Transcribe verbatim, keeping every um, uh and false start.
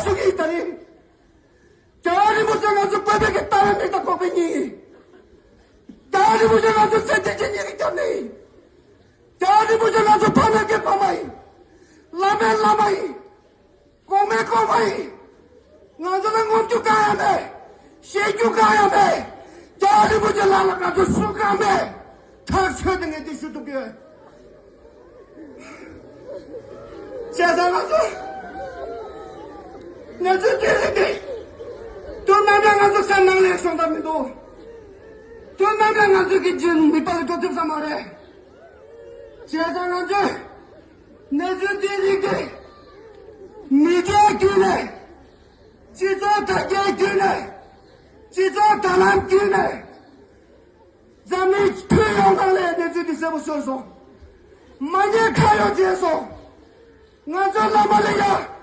སུ་གིས་ད་རིང་། རྒྱལ་བ་རིན་པོ་ཆེ་ང་ཚོ་བོད་པའི་གི་ལྟ་བའི་མིག་དང་ལྐོག་པའི་གཉིས་ཡིན། རྒྱལ་བ་རིན་པོ་ཆེ་ང་ཚོ་ཚེ་འདི་ཕྱི་གཉིས་ཀྱི་སྐྱབས་གནས་ཡིན། རྒྱལ་བ་རིན་པོ་ཆེ་ང་ཚོ་ཕ་མའི་གི་ཕ་མ་ཡིན། བླ་མའི་བླ་མ་ཡིན། གོང་མའི་གོང་མ་ཡིན། ང་ཚོ་ལ་ངོམ་རྒྱུ་གང་ཡང་མེད། བཤད་རྒྱུ་གང་ཡང་མེད། རྒྱལ་བ་རིན་པོ་ཆེ་ལག་ལ་ང་ཚོ་སུ་གང་མེད། ཐག་ཆོད་དེ་ངས་འདི་ཞུ་ཐུབ་ཀྱི་ཡོད། བྱས་ཙང་ང་ཚོ་གནས་ཚུལ་དེ་རིགས་དེ། དུས་ནམ་ཡང་ང་ཚོ་སེམས་ནང་ལ་ཤོང་ཐབས་མི་འདུག་དུས་ནམ་ཡང་ང་ཚོ་གི་རྒྱུན་མི་པ་ལ་འགྲོ་ཐུབ་ས་མ་རེད། བྱས་ཙང་ང་ཚོས་གནས་ཚུལ་དེ་རིགས་དེ་མི་སྒེར་བརྒྱུད་ནས། སྤྱི་ཚོགས་དྲ་རྒྱའི་བརྒྱུད་ནས། སྤྱི་ཚོགས་དྲ་ལམ་བརྒྱུད་ནས། འཛམ་གླིང་ཁྱོན་ཡོངས་ནང་ལ་གནས་ཚུལ་འདི་གསལ་པོ་བཟོས་སོང་། མ་ཉེས་ཁ་གཡོག་བྱས་སོང་། ང་ཚོ་བླ་མ་ལ་ཡ།